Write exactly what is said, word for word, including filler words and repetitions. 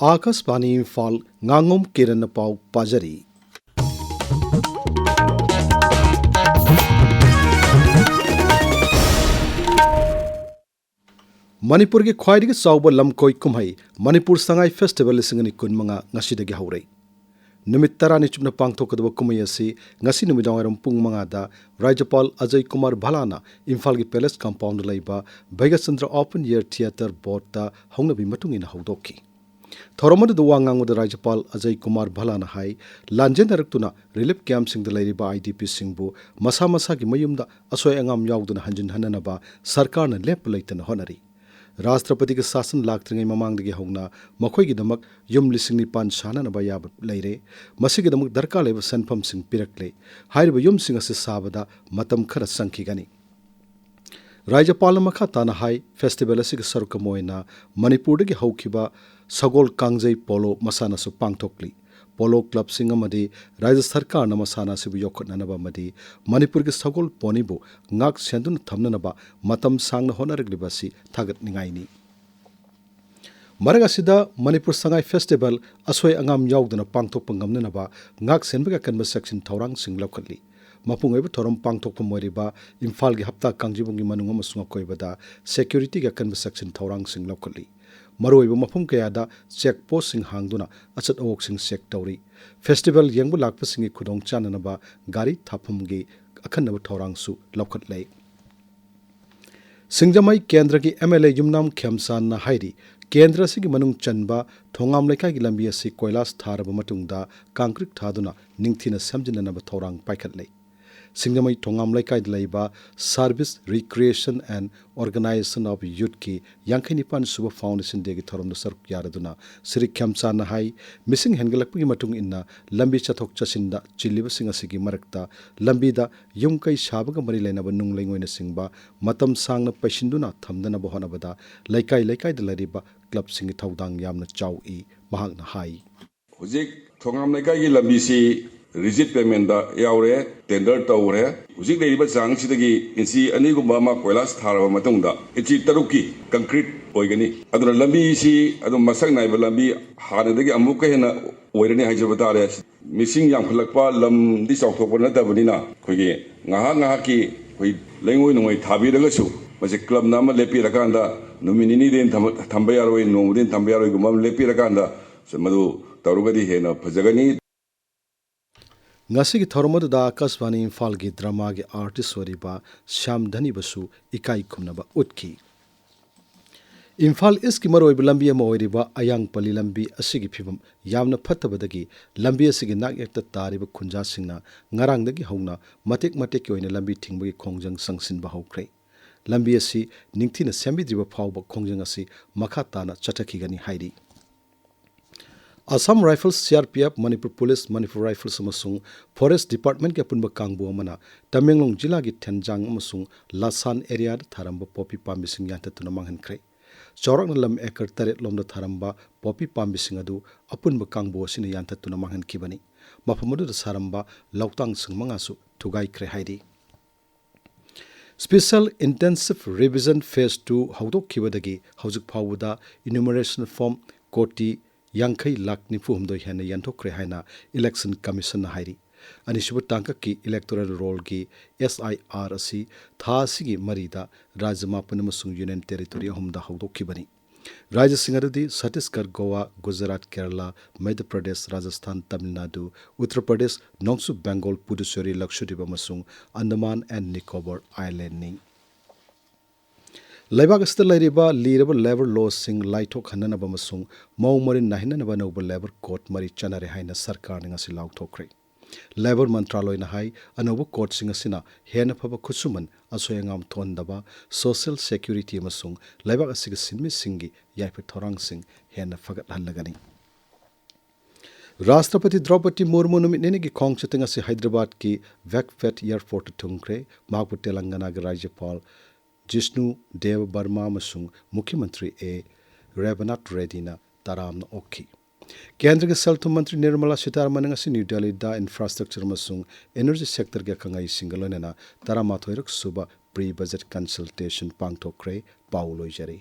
ꯑꯥꯀꯥꯁꯕꯥꯅꯤ ꯏꯝꯐꯥꯜ, ꯉꯥꯉꯣꯝ ꯀꯤꯔꯟꯅ ꯄꯥꯎ ꯄꯥꯖꯔꯤ꯫ ꯃꯅꯤꯄꯨꯔꯒꯤ ꯈ꯭ꯋꯥꯏꯗꯒꯤ ꯆꯥꯎꯕ ꯂꯝꯀꯣꯏ ꯀꯨꯝꯍꯩ ꯃꯅꯤꯄꯨꯔ ꯁꯉꯥꯏ ꯐꯦꯁꯇꯤꯚꯦꯜ ꯂꯤꯁꯤꯡ ꯑꯅꯤ ꯀꯨꯟꯃꯉꯥ ꯉꯁꯤꯗꯒꯤ ꯍꯧꯔꯦ꯫ ꯅꯨꯃꯤꯠ ꯇꯔꯥꯅꯤ ꯆꯨꯞꯅ ꯄꯥꯡꯊꯣꯛꯀꯗꯕ ꯀꯨꯝꯍꯩ ꯑꯁꯤ ꯉꯁꯤ ꯅꯨꯃꯤꯗꯥꯡꯋꯥꯏꯔꯝ ꯄꯨꯡ ꯃꯉꯥꯗ ꯔꯥꯖ꯭ꯌꯄꯥꯜ ꯑꯖꯌ ꯀꯨꯃꯥꯔ ꯚꯜꯂꯥꯅ ꯏꯝꯐꯥꯜꯒꯤ ꯄꯦꯂꯦꯁ ꯀꯝꯄꯥꯎꯟꯗ ꯂꯩꯕ ꯚꯩꯒꯆꯟꯗ꯭ꯔ ꯑꯣꯄꯟ ꯑꯦꯌꯔ ꯊꯤꯌꯦꯇꯔ ꯕꯣꯔꯗꯇ ꯍꯧꯅꯕꯤ ꯃꯇꯨꯡ ꯏꯟꯅ ꯍꯧꯗꯣꯛꯈꯤ꯫ ꯊꯧꯔꯝ ꯑꯗꯨꯗ ꯋꯥ ꯉꯥꯡꯕꯗ ꯔꯥꯖ꯭ꯌꯄꯥꯜ ꯑꯖꯌ ꯀꯨꯃꯥꯔ ꯚꯜꯂꯥꯅ ꯍꯥꯏ, ꯂꯥꯟꯖꯦꯟꯅꯔꯛꯇꯨꯅ ꯔꯤꯂꯤꯐ ꯀꯦꯝꯞꯁꯤꯡꯗ ꯂꯩꯔꯤꯕ ꯑꯥꯏ ꯗꯤ ꯄꯤꯁꯤꯡꯕꯨ ꯃꯁꯥ ꯃꯁꯥꯒꯤ ꯃꯌꯨꯝꯗ ꯑꯁꯣꯏ ꯑꯉꯥꯝ ꯌꯥꯎꯗꯅ ꯍꯟꯖꯤꯟꯍꯟꯅꯅꯕ ꯁꯔꯀꯥꯔꯅ ꯂꯦꯞꯄ ꯂꯩꯇꯅ ꯍꯣꯠꯅꯔꯤ꯫ ꯔꯥꯁꯇ꯭ꯔꯄꯇꯤꯒꯤ ꯁꯥꯁꯟ ꯂꯥꯛꯇ꯭ꯔꯤꯉꯩ ꯃꯃꯥꯡꯗꯒꯤ ꯍꯧꯅ ꯃꯈꯣꯏꯒꯤꯗꯃꯛ ꯌꯨꯝ ꯂꯤꯁꯤꯡ ꯅꯤꯄꯥꯟ ꯁꯥꯅꯅꯕ ꯑꯌꯥꯕ ꯂꯩꯔꯦ꯫ ꯃꯁꯤꯒꯤꯗꯃꯛ ꯗꯔꯀꯥꯔ ꯂꯩꯕ ꯁꯦꯟꯐꯝꯁꯤꯡ ꯄꯤꯔꯛꯂꯦ꯫ ꯍꯥꯏꯔꯤꯕ ꯌꯨꯝꯁꯤꯡ ꯑꯁꯤ ꯁꯥꯕꯗ ꯃꯇꯝ ꯈꯔ ꯆꯪꯈꯤꯒꯅꯤ꯫ ꯔꯥꯖ꯭ꯌꯄꯥꯜꯅ ꯃꯈꯥ ꯇꯥꯅ ꯍꯥꯏ, ꯐꯦꯁꯇꯤꯚꯦꯜ ꯑꯁꯤꯒꯤ ꯁꯔꯨꯛ ꯑꯃ ꯑꯣꯏꯅ ꯃꯅꯤꯄꯨꯔꯗꯒꯤ ꯍꯧꯈꯤꯕ ꯁꯒꯣꯜ ꯀꯥꯡꯖꯩ ꯄꯣꯂꯣ ꯃꯁꯥꯟꯅꯁꯨ ꯄꯥꯡꯊꯣꯛꯂꯤ꯫ ꯄꯣꯂꯣ ꯀ꯭ꯂꯕꯁꯤꯡ ꯑꯃꯗꯤ ꯔꯥꯖ꯭ꯌ ꯁꯔꯀꯥꯔꯅ ꯃꯁꯥꯟꯅ ꯑꯁꯤꯕꯨ ꯌꯣꯛꯈꯠꯅꯅꯕ ꯑꯃꯗꯤ ꯃꯅꯤꯄꯨꯔꯒꯤ ꯁꯒꯣꯜ ꯄꯣꯅꯤꯕꯨ ꯉꯥꯛ ꯁꯦꯟꯗꯨꯅ ꯊꯝꯅꯅꯕ ꯃꯇꯝ ꯁꯥꯡꯅ ꯍꯣꯠꯅꯔꯛꯂꯤꯕ ꯑꯁꯤ ꯊꯥꯒꯠꯅꯤꯡꯉꯥꯏꯅꯤ꯫ ꯃꯔꯛ ꯑꯁꯤꯗ ꯃꯅꯤꯄꯨꯔ ꯁꯉꯥꯏ ꯐꯦꯁꯇꯤꯚꯦꯜ ꯑꯁꯣꯏ ꯑꯉꯥꯝ ꯌꯥꯎꯗꯅ ꯄꯥꯡꯊꯣꯛꯄ ꯉꯝꯅꯅꯕ ꯉꯥꯛ ꯁꯦꯟꯕꯒꯤ ꯑꯀꯟꯕ ꯆꯦꯛꯁꯤꯟ ꯊꯧꯔꯥꯡꯁꯤꯡ ꯂꯧꯈꯠꯂꯤ꯫ ꯃꯄꯨꯡ ꯑꯣꯏꯕ ꯊꯧꯔꯝ ꯄꯥꯡꯊꯣꯛꯐꯝ ꯑꯣꯏꯔꯤꯕ ꯏꯝꯐꯥꯜꯒꯤ ꯍꯞꯇꯥ ꯀꯥꯡꯖꯩꯕꯨꯡꯒꯤ ꯃꯅꯨꯡ ꯑꯃꯁꯨꯡ ꯑꯀꯣꯏꯕꯗ ꯁꯦꯀ꯭ꯌꯨꯔꯤꯇꯤꯒꯤ ꯑꯀꯟꯕ ꯆꯦꯛꯁꯤꯟ ꯊꯧꯔꯥꯡꯁꯤꯡ ꯂꯧꯈꯠꯂꯤ꯫ ꯃꯔꯨꯑꯣꯏꯕ ꯃꯐꯝ ꯀꯌꯥꯗ ꯆꯦꯛ ꯄꯣꯁꯁꯤꯡ ꯍꯥꯡꯗꯨꯅ ꯑꯆꯠ ꯑꯋꯣꯛꯁꯤꯡ ꯆꯦꯛ ꯇꯧꯔꯤ꯫ ꯐꯦꯁꯇꯤꯚꯦꯜ ꯌꯦꯡꯕ ꯂꯥꯛꯄꯁꯤꯡꯒꯤ ꯈꯨꯗꯣꯡ ꯆꯥꯅꯅꯕ ꯒꯥꯔꯤ ꯊꯥꯐꯝꯒꯤ ꯑꯈꯟꯅꯕ ꯊꯧꯔꯥꯡꯁꯨ ꯂꯧꯈꯠꯂꯦ꯫ ꯁꯤꯡꯖꯃꯩ ꯀꯦꯟꯗ꯭ꯔꯒꯤ ꯑꯦꯝ ꯑꯦꯜ ꯑꯦ ꯌꯨꯝꯅꯥꯝ ꯈꯦꯝꯆꯥꯟꯅ ꯍꯥꯏꯔꯤ, ꯀꯦꯟꯗ꯭ꯔ ꯑꯁꯤꯒꯤ ꯃꯅꯨꯡ ꯆꯟꯕ ꯊꯣꯉꯥꯝ ꯂꯩꯀꯥꯏꯒꯤ ꯂꯝꯕꯤ ꯑꯁꯤ ꯀꯣꯏꯂꯥꯁ ꯊꯥꯔꯕ ꯃꯇꯨꯡꯗ ꯀꯪꯀ꯭ꯔꯤꯠ ꯊꯥꯗꯨꯅ ꯅꯤꯡꯊꯤꯅ ꯁꯦꯝꯖꯤꯟꯅꯅꯕ ꯊꯧꯔꯥꯡ ꯄꯥꯏꯈꯠꯂꯦ꯫ ꯁꯤꯡꯖꯃꯩ ꯊꯣꯉꯥꯝ ꯂꯩꯀꯥꯏꯗ ꯂꯩꯕ Service Recreation and Organization of Youthꯀꯤ ꯌꯥꯡꯈꯩ ꯅꯤꯄꯥꯟ ꯁꯨꯕ Foundation Dayꯒꯤ ꯊꯧꯔꯝꯗ ꯁꯔꯨꯛ ꯌꯥꯔꯗꯨꯅ ꯁ꯭ꯔꯤ ꯈꯦꯝꯆꯥꯟꯅ ꯍꯥꯏ, ꯃꯤꯁꯤꯡ ꯍꯦꯟꯒꯠꯂꯛꯄꯒꯤ ꯃꯇꯨꯡ ꯏꯟꯅ ꯂꯝꯕꯤ ꯆꯠꯊꯣꯛ ꯆꯠꯁꯤꯟꯗ ꯆꯤꯜꯂꯤꯕꯁꯤꯡ ꯑꯁꯤꯒꯤ ꯃꯔꯛꯇ ꯂꯝꯕꯤꯗ ꯌꯨꯝ ꯀꯩ ꯁꯥꯕꯒ ꯃꯔꯤ ꯂꯩꯅꯕ ꯅꯨꯡ ꯂꯩꯉꯣꯏꯅꯆꯤꯡꯕ ꯃꯇꯝ ꯁꯥꯡꯅ ꯄꯩꯁꯤꯟꯗꯨꯅ ꯊꯝꯗꯅꯕ ꯍꯣꯠꯅꯕꯗ ꯂꯩꯀꯥꯏ ꯂꯩꯀꯥꯏꯗ ꯂꯩꯔꯤꯕ ꯀ꯭ꯂꯕꯁꯤꯡꯒꯤ ꯊꯧꯗꯥꯡ ꯌꯥꯝꯅ ꯆꯥꯎꯏ, ꯃꯍꯥꯛꯅ ꯍꯥꯏ꯫ ꯍꯧꯖꯤꯛ ꯊꯣꯉꯥꯝ ꯂꯩꯀꯥꯏꯒꯤ ꯂꯝꯕꯤꯁꯤ ꯔꯤꯖꯤꯠ ꯄꯦꯃꯦꯟꯗ ꯌꯥꯎꯔꯦ, ꯇꯦꯟꯗꯔ ꯇꯧꯈ꯭ꯔꯦ꯫ ꯍꯧꯖꯤꯛ ꯂꯩꯔꯤꯕ ꯆꯥꯡꯁꯤꯗꯒꯤ ꯏꯟꯆꯤ ꯑꯅꯤꯒꯨꯝꯕ ꯑꯃ ꯀꯣꯏꯂꯥꯁ ꯊꯥꯔꯕ ꯃꯇꯨꯡꯗ ꯏꯟꯆꯤ ꯇꯔꯨꯛꯀꯤ ꯀꯪꯀ꯭ꯔꯤꯠ ꯑꯣꯏꯒꯅꯤ꯫ ꯑꯗꯨꯅ ꯂꯝꯕꯤꯁꯤ ꯑꯗꯨꯝ ꯃꯁꯛ ꯅꯥꯏꯕ ꯂꯝꯕꯤ ꯍꯥꯟꯅꯗꯒꯤ ꯑꯃꯨꯛꯀ ꯍꯦꯟꯅ ꯑꯣꯏꯔꯅꯤ ꯍꯥꯏꯖꯕ ꯇꯥꯔꯦ꯫ ꯃꯤꯁꯤꯡ ꯌꯥꯝꯈꯠꯂꯛꯄ, ꯂꯝꯗꯤ ꯆꯥꯎꯊꯣꯛꯄ ꯅꯠꯇꯕꯅꯤꯅ ꯑꯩꯈꯣꯏꯒꯤ ꯉꯥꯏꯍꯥꯛ ꯉꯥꯏꯍꯥꯛꯀꯤ ꯑꯩꯈꯣꯏ ꯂꯩꯉꯣꯏ ꯅꯨꯡꯉꯣꯏ ꯊꯥꯕꯤꯔꯒꯁꯨ ꯃꯁꯤ ꯀ꯭ꯂꯕꯅ ꯑꯃ ꯂꯦꯞꯄꯤꯔꯀꯥꯟꯗ ꯅꯨꯃꯤꯠ ꯅꯤꯅꯤꯗꯤ ꯊꯝꯕ ꯊꯝꯕ ꯌꯥꯔꯣꯏ, ꯅꯣꯡꯃꯗꯤ ꯊꯝꯕ ꯌꯥꯔꯣꯏꯒꯨꯝꯕ ꯑꯃ ꯂꯦꯞꯄꯤꯔꯀꯥꯟꯗ ꯃꯗꯨ ꯇꯧꯔꯒꯗꯤ ꯍꯦꯟꯅ ꯐꯖꯒꯅꯤ꯫ ꯉꯁꯤꯒꯤ ꯊꯧꯔꯝ ꯑꯗꯨꯗ ꯑꯀꯥꯁꯕꯥꯅꯤ ꯏꯝꯐꯥꯜꯒꯤ ꯗ꯭ꯔꯃꯥꯒꯤ ꯑꯥꯔꯇꯤꯁ ꯑꯣꯏꯔꯤꯕ ꯁ꯭ꯌꯥꯝ ꯙꯅꯤꯕꯁꯨ ꯏꯀꯥꯏ ꯈꯨꯝꯅꯕ ꯎꯠꯈꯤ꯫ ꯏꯝꯐꯥꯜ ꯏꯁꯀꯤ ꯃꯔꯨꯑꯣꯏꯕ ꯂꯝꯕꯤ ꯑꯃ ꯑꯣꯏꯔꯤꯕ ꯑꯌꯥꯡꯄꯜꯂꯤ ꯂꯝꯕꯤ ꯑꯁꯤꯒꯤ ꯐꯤꯕꯝ ꯌꯥꯝꯅ ꯐꯠꯇꯕꯗꯒꯤ ꯂꯝꯕꯤ ꯑꯁꯤꯒꯤ ꯅꯥꯛꯌꯦꯠꯇ ꯇꯥꯔꯤꯕ ꯈꯨꯟꯖꯥꯁꯤꯡꯅ ꯉꯔꯥꯡꯗꯒꯤ ꯍꯧꯅ ꯃꯇꯦꯛ ꯃꯇꯦꯛꯀꯤ ꯑꯣꯏꯅ ꯂꯝꯕꯤ ꯊꯤꯡꯕꯒꯤ ꯈꯣꯡꯖꯪ ꯆꯪꯁꯤꯟꯕ ꯍꯧꯈ꯭ꯔꯦ꯫ ꯂꯝꯕꯤ ꯑꯁꯤ ꯅꯤꯡꯊꯤꯅ ꯁꯦꯝꯕꯤꯗ꯭ꯔꯤꯕ ꯐꯥꯎꯕ ꯈꯣꯡꯖꯪ ꯑꯁꯤ ꯃꯈꯥ ꯇꯥꯅ ꯆꯠꯊꯈꯤꯒꯅꯤ ꯍꯥꯏꯔꯤ꯫ Assam rifles, C R P F, Manipur police, Manipur rifles ꯑꯃꯁꯨꯡ ꯐꯣꯔꯦꯁ ꯗꯤꯄꯥꯔꯠꯃꯦꯟꯠꯀꯤ ꯑꯄꯨꯟꯕ ꯀꯥꯡꯕꯨ ꯑꯃꯅ ꯇꯃꯦꯡꯂꯣꯡ ꯖꯤꯂꯥꯒꯤ ꯊꯦꯟꯖꯥꯡ ꯑꯃꯁꯨꯡ ꯂꯥꯁꯥꯟ ꯑꯦꯔꯤꯌꯥꯗ ꯊꯥꯔꯝꯕ ꯄꯣꯄꯤ ꯄꯥꯝꯕꯤꯁꯤꯡ ꯌꯥꯟꯊꯠꯇꯨꯅ ꯃꯥꯡꯍꯟꯈ꯭ꯔꯦ꯫ ꯆꯥꯎꯔꯥꯛꯅ ꯂꯝ ꯑꯦꯀꯔ ꯇꯔꯦꯠ ꯂꯣꯝꯗ ꯊꯥꯔꯝꯕ ꯄꯣꯄꯤ ꯄꯥꯝꯕꯤꯁꯤꯡ ꯑꯗꯨ ꯑꯄꯨꯟꯕ ꯀꯥꯡꯕꯨ ꯑꯁꯤꯅ ꯌꯥꯟꯊꯠꯇꯨꯅ ꯃꯥꯡꯍꯟꯈꯤꯕꯅꯤ꯫ ꯃꯐꯝ ꯑꯗꯨꯗ ꯁꯥꯔꯝꯕ ꯂꯧꯇꯥꯡꯁꯤꯡ ꯃꯉꯥꯁꯨ ꯊꯨꯒꯥꯏꯈ꯭ꯔꯦ ꯍꯥꯏꯔꯤ꯫ Special Intensive Revision Phase two ꯍꯧꯗꯣꯛꯈꯤꯕꯗꯒꯤ ꯍꯧꯖꯤꯛ ꯐꯥꯎꯕꯗ enumeration form ꯀꯣꯇꯤ ꯌꯥꯡꯈꯩ ꯂꯥꯈ ꯅꯤꯐꯨ ꯍꯨꯝꯗꯣꯏ ꯍꯦꯟꯅ ꯌꯦꯟꯊꯣꯛꯈ꯭ꯔꯦ ꯍꯥꯏꯅ ꯏꯂꯦꯛꯁꯟ ꯀꯃꯤꯁꯟꯅ ꯍꯥꯏꯔꯤ꯫ ꯑꯅꯤꯁꯨꯕ ꯇꯥꯡꯀꯛꯀꯤ ꯏꯂꯦꯛꯇꯣꯔꯦꯜ ꯔꯣꯜꯒꯤ ꯑꯦꯁ ꯑꯥꯏ ꯑꯥꯔ ꯑꯁꯤ ꯊꯥ ꯑꯁꯤꯒꯤ ꯃꯔꯤꯗ ꯔꯥꯖ꯭ꯌ ꯃꯥꯄꯟ ꯑꯃꯁꯨꯡ ꯌꯨꯅꯤꯌꯟ ꯇꯦꯔꯤꯇꯣꯔꯤ ꯑꯍꯨꯝꯗ ꯍꯧꯗꯣꯛꯈꯤꯕꯅꯤ꯫ ꯔꯥꯖ꯭ꯌꯁꯤꯡ ꯑꯗꯨꯗꯤ ꯁꯠꯇꯤꯁꯒꯔ, ꯒꯣꯋꯥ, ꯒꯨꯖꯔꯥꯠ, ꯀꯦꯔꯂꯥ, ꯃꯙ꯭ꯌ ꯄ꯭ꯔꯗꯦꯁ, ꯔꯥꯖꯁꯊꯥꯟ, ꯇꯥꯃꯤꯜ ꯅꯥꯗꯨ, ꯎꯠꯇꯔ ꯄ꯭ꯔꯗꯦꯁ, ꯅꯣꯡꯆꯨꯞ ꯕꯦꯡꯒꯣꯜ, ꯄꯨꯗꯨꯆꯦꯔꯤ, ꯂꯛꯁꯗ꯭ꯋꯤꯞ ꯑꯃꯁꯨꯡ ꯑꯟꯗꯃꯥꯟ ꯑꯦꯟ ꯅꯤꯀꯣꯕꯔ ꯑꯥꯏꯂꯦꯟꯅꯤ꯫ ꯂꯩꯕꯥꯛ ꯑꯁꯤꯗ ꯂꯩꯔꯤꯕ ꯂꯤꯔꯕ ꯂꯦꯕꯔ ꯂꯣꯁꯤꯡ ꯂꯥꯏꯊꯣꯛꯍꯟꯅꯅꯕ ꯑꯃꯁꯨꯡ ꯃꯑꯣꯡ ꯃꯔꯤꯟ ꯅꯥꯏꯍꯟꯅꯅꯕ ꯑꯅꯧꯕ ꯂꯦꯕꯔ ꯀꯣꯗ ꯃꯔꯤ ꯆꯠꯅꯔꯦ ꯍꯥꯏꯅ ꯁꯔꯀꯥꯔꯅ ꯉꯁꯤ ꯂꯥꯎꯊꯣꯛꯈ꯭ꯔꯦ꯫ ꯂꯦꯕꯔ ꯃꯟꯇ꯭ꯔꯥꯂꯣꯏꯅ ꯍꯥꯏ, ꯑꯅꯧꯕ ꯀꯣꯗꯁꯤꯡ ꯑꯁꯤꯅ ꯍꯦꯟꯅ ꯐꯕ ꯈꯨꯠꯁꯨꯃꯟ, ꯑꯁꯣꯏ ꯑꯉꯥꯝ ꯊꯣꯛꯍꯟꯗꯕ, ꯁꯣꯁꯤꯌꯦꯜ ꯁꯦꯀ꯭ꯌꯨꯔꯤꯇꯤ ꯑꯃꯁꯨꯡ ꯂꯩꯕꯥꯛ ꯑꯁꯤꯒꯤ ꯁꯤꯟꯃꯤꯁꯤꯡꯒꯤ ꯌꯥꯏꯐ ꯊꯧꯔꯥꯡꯁꯤꯡ ꯍꯦꯟꯅ ꯐꯒꯠꯍꯜꯂꯒꯅꯤ꯫ ꯔꯥꯁꯇ꯭ꯔꯄꯇꯤ ꯗ꯭ꯔꯧꯄꯗꯤ ꯃꯨꯔꯃꯨ ꯅꯨꯃꯤꯠ ꯅꯤꯅꯤꯒꯤ ꯈꯣꯡꯆꯠꯇ ꯉꯁꯤ ꯍꯥꯏꯗ꯭ꯔꯕꯥꯗꯀꯤ ꯚꯦꯛꯐꯦꯠ ꯑꯦꯌꯔꯄꯣꯔꯠꯇ ꯊꯨꯡꯈ꯭ꯔꯦ꯫ ꯃꯍꯥꯛꯄꯨ ꯇꯦꯂꯪꯒꯅꯥꯒꯤ ꯔꯥꯖ꯭ꯌꯄꯥꯜ ꯖꯤꯁꯅꯨ ꯗꯦꯕ ꯕꯔꯃꯥ ꯑꯃꯁꯨꯡ ꯃꯨꯈ꯭ꯌ ꯃꯟꯇ꯭ꯔꯤ ꯑꯦ ꯔꯦꯕꯅꯥꯊ ꯔꯦꯗꯤꯅ ꯇꯔꯥꯝꯅ ꯑꯣꯛꯈꯤ꯫ ꯀꯦꯟꯗ꯭ꯔꯒꯤ ꯁꯦꯜ ꯊꯨꯝ ꯃꯟꯇ꯭ꯔꯤ ꯅꯤꯔꯃꯂꯥ ꯁꯤꯇꯥꯔꯥꯃꯟꯅ ꯉꯁꯤ ꯅ꯭ꯌꯨ ꯗꯦꯜꯂꯤꯗ ꯏꯟꯐ꯭ꯔꯥꯁ꯭ꯇ꯭ꯔꯛꯆꯔ ꯑꯃꯁꯨꯡ ꯏꯅꯔꯖꯤ ꯁꯦꯛꯇꯔꯒꯤ ꯑꯈꯪ ꯑꯍꯩꯁꯤꯡꯒ ꯂꯣꯏꯅꯅ ꯇꯔꯥꯃꯥꯊꯣꯏꯔꯛ ꯁꯨꯕ ꯄ꯭ꯔꯤ ꯕꯖꯦꯠ ꯀꯟꯁꯜꯇꯦꯁꯟ ꯄꯥꯡꯊꯣꯛꯈ꯭ꯔꯦ꯫ ꯄꯥꯎ ꯂꯣꯏꯖꯔꯦ꯫